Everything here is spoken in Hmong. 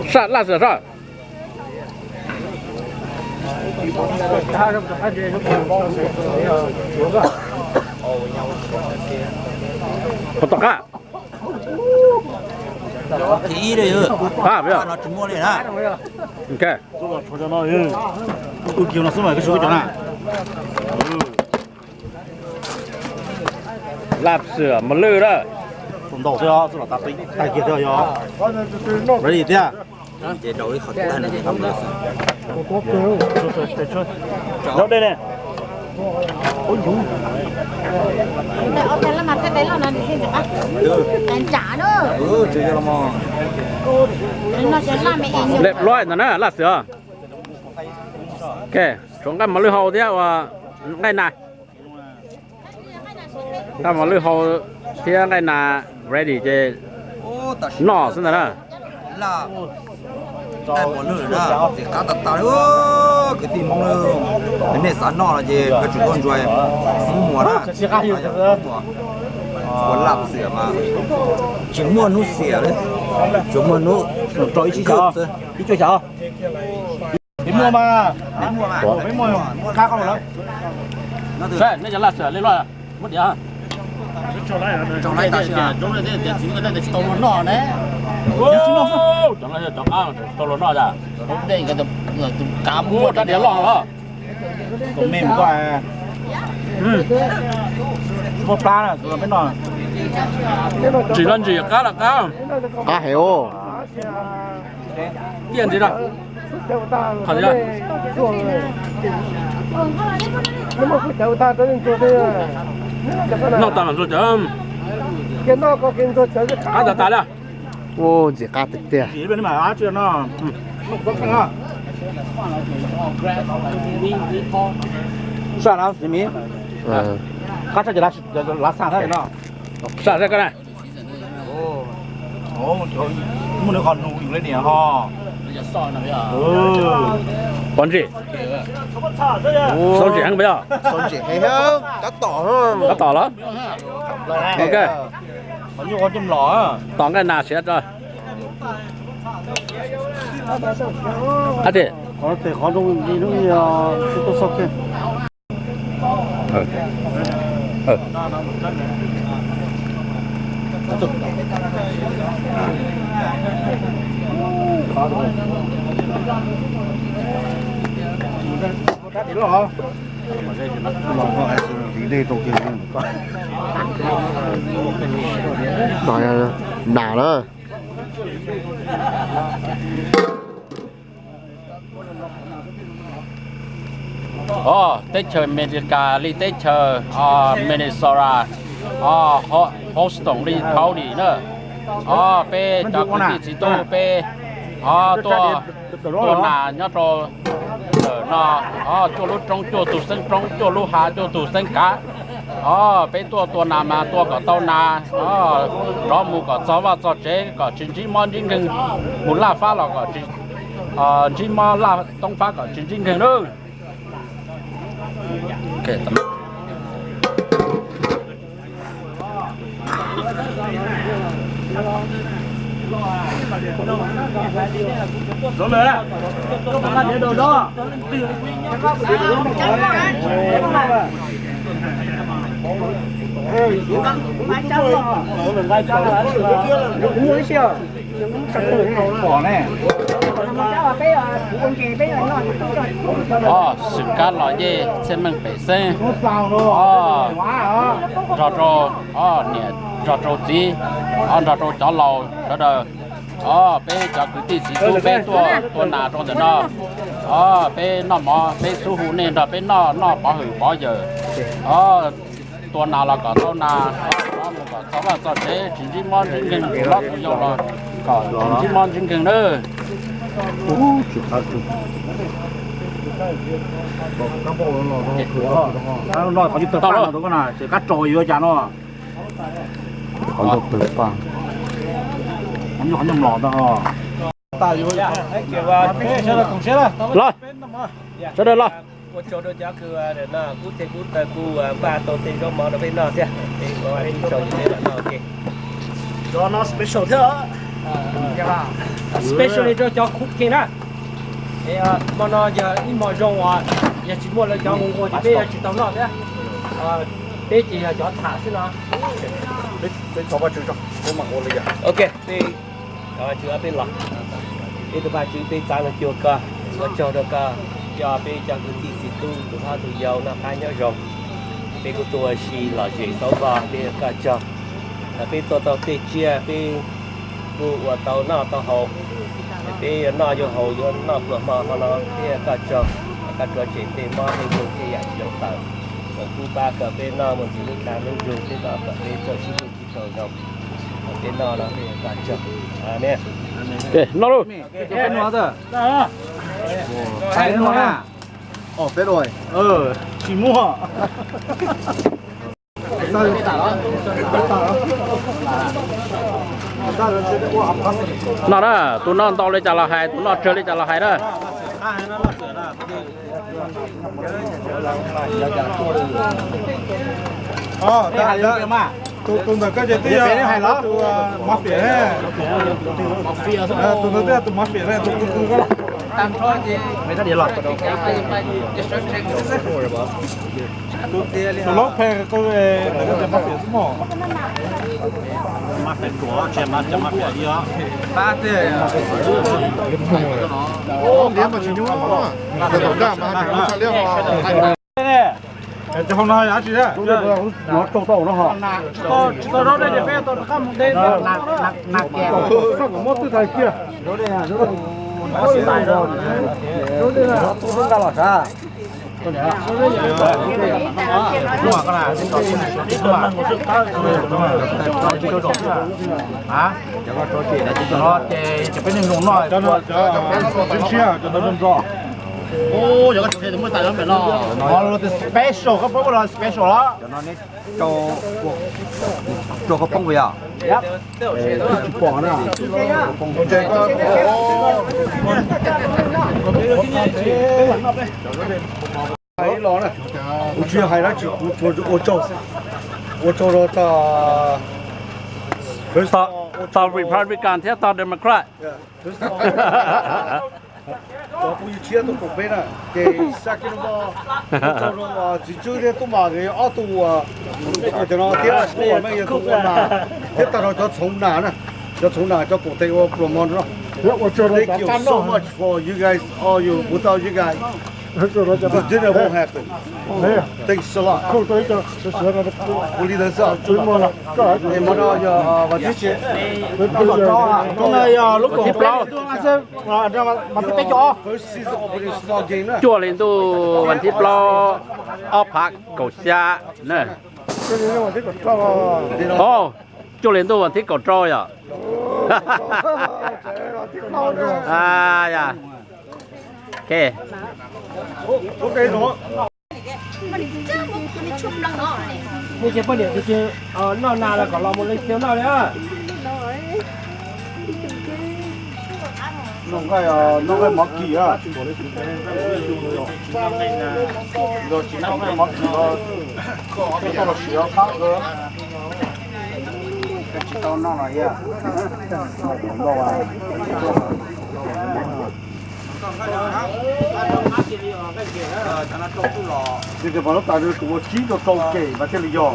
Saj laj xwm saj. Puas tom qab? Qab peb. Ok. Laj xwm mos lwj na. Tus ntau thiab, tus los tag kiag thiab yog. Ready tiag. Ces rau ib qho tag no ces qab mus. Rau dej ne. Lem loib ntawd na laj xwm. Ok, tshuav nqaij mos lwj hau thiab ua nqaij nas. Nqaij mos lwj hau thiab nqaij nas ready ces noj xwb ntag na. Nqaij mos lwj na, ntxim qab tag tag li. Kwv tij Hmoob, nej xav noj los ces koj tsum tuaj ntsuas Hmoob Muas na. Ua laj xwm mas tsis muaj hnub xiam li, tsuas muaj hnub rau ib cuaj xyoo. Peb muaj mas, peb muaj qab qau lawm. Nej cov laj xwm li loj muab diav. Tsis tau luag noj ne. Cov no yog cov qab tsis tau luag noj cas. Tus kav muab rab diav loj los. Tus me mus koj. Muaj plab na, tus peb noj. Ntsim los ntsim, qab los qab. Qab heev os. Tiaj ntxiv na. Qhov ntxiv. Noj tas mam ntxuag cawv. Qab tas tas li. Ua ntxim qab tiag tiag. Saj na, qab tshaj ces lav xa thiab no. Saj thiab koj na. Muaj nws qhov nus yus li niam ho. Pov ntsis. Xau ntsis heev peb yog. Xau ntsis heev, tab tom, tab tom los. Ok. Tom nqaij nas siav tso. Qab ti. Qhov tes qhov zoo li lub, tsis tau xau kiag. Nas na. Os, teb chaws Amelikas li teb chaws Minnesota, Houston li Pauley na. Os, peb cov kwv tij txiv tub peb tuaj tua nas nyob rau ntawm no, cuaj lub roob cuaj tus xeeb roob, cuaj lub hav cuaj tus xeeb kav. Os, peb tuaj tua nas mas tua kom tau nas, rov mus kom txog vaj txog tsev kom tsis ntsib mob ntsib nkeeg, mus laj fab los kom tsis ntsib mob, laj toob fab kom tsis ntsib nkeeg nawb. Os, xwm kab los yej txhiaj meej pem xeeb. Os, nrog rau, os, niam nrog rau txiv, os, nrog rau cov laus sawv daws. Os, peb cov kwv tij txiv tub peb tuaj tua nas rau ntawm no. Os, peb noj mov peb xub hu nej nrog peb noj, noj pov hwm pov yawm. Os, tua nas los kom tau nas, os, mus kom txog vaj txog tsev tsis ntsib mob ntsib nkeeg, tus hlob tus yau los kom tsis ntsib mob ntsib nkeeg nawb. Tau lawm. Qab tsaus yuav cas no. Qhov ncauj pw pa. Qhov ncauj mlom ntag. Los, sawv daws los. Ua tsaug rau cov kws no kub tej kub taw kuj npaj tau tej zaub mov rau peb noj thiab. Peb ua ib tsaug yus peb mam noj ua ke. Cov no special thiab. Specially rau cov cooking na. Hmo no yog ib hmo zoo uas yog tsis muaj lawv cov nqua ces peb yuav tsis tau noj thiab. Peb ces yog cov tham xwb no. Ok, peb thov Vajtswv peb los. Peb tus Vajtswv, peb txav nug cuag koj, ua tsaug rau koj coj peb cov kwv tij txiv tub tus hlob tus yau noj qab nyob zoo. Peb kuj tuaj ua si lom zem xauv vog, peb ua koj tsaug. Thaum peb tuaj tau tej tsiaj peb kuj ua tau noj tau haus. Peb yuav noj yuav haus yuav noj pluas hmo hmo no peb ua koj tsaug. Koj rov tsem tej mob tej nkeeg tej yam tsis zoo tawm, kom kub pab kom peb noj muaj ntsis lub dag lub zug thiab kom peb txawj sib hlub sib tau zoo. Peb noj no peb ua koj tsaug. Amen. Noj lauj. Tsis muaj. Noj na, tus noj ntau li cas los hais, tus noj tsawg li cas los hais na. Tus ntawm koj ces twb yog tus mafia ne. Tus ntawd twb yog tus mafia ne, tus qw qw koj. Tus laub phe qw ntawm koj ces mafia xwb mog. Cov hauv no yog dab tsi? Tsis tau zaub dej ces peb tau rov qab mus de. Xaj kom mob twb tag kiag. Ces peb neeg zoo noj. Special, koj pab ua special los. Rau koj poob yog? Tsis pom na. Kuv tsis hais dab tsi, kuv tsuas ua tsaug, ua tsaug rau tag, tag Republican thiab tag Democrat. Cov phooj ywg tshiab tuaj koom peb na, ces xya kis no ua tsaug rau txiv Tswb thiab tub mas nkawd yog ob tug uas ua cov no thiab tub mas meej yog tus ua nas thiab tag nrho cov txhoov nas na, cov txhoov nas cov koom tes ua pluas hmo no. Thank you so much for you guys, all you, without you guys, the dinner won't happen. Thanks a lot. Ua li ntawd xwb. Hmo no yog vas thib tshiab, hmo no yog lub vas thib plaub, vas thib peb caug ob, first season opening small game na. Cuaj hli ntuj vas thib plaub ob phav kaum xya na. Cuaj hli ntuj vas thib kaum rau yom. Nej cov poj niam tus twg noj nas los kom los mus li xyoo noj li. Noj nqaij, noj nqaij mov kis, yog tsis noj nqaij mov kis los koj los siav qab. Koj tsis tau noj los yog. Ces pom lub tas tus ua tsib rau rau ces mas thiaj li yog.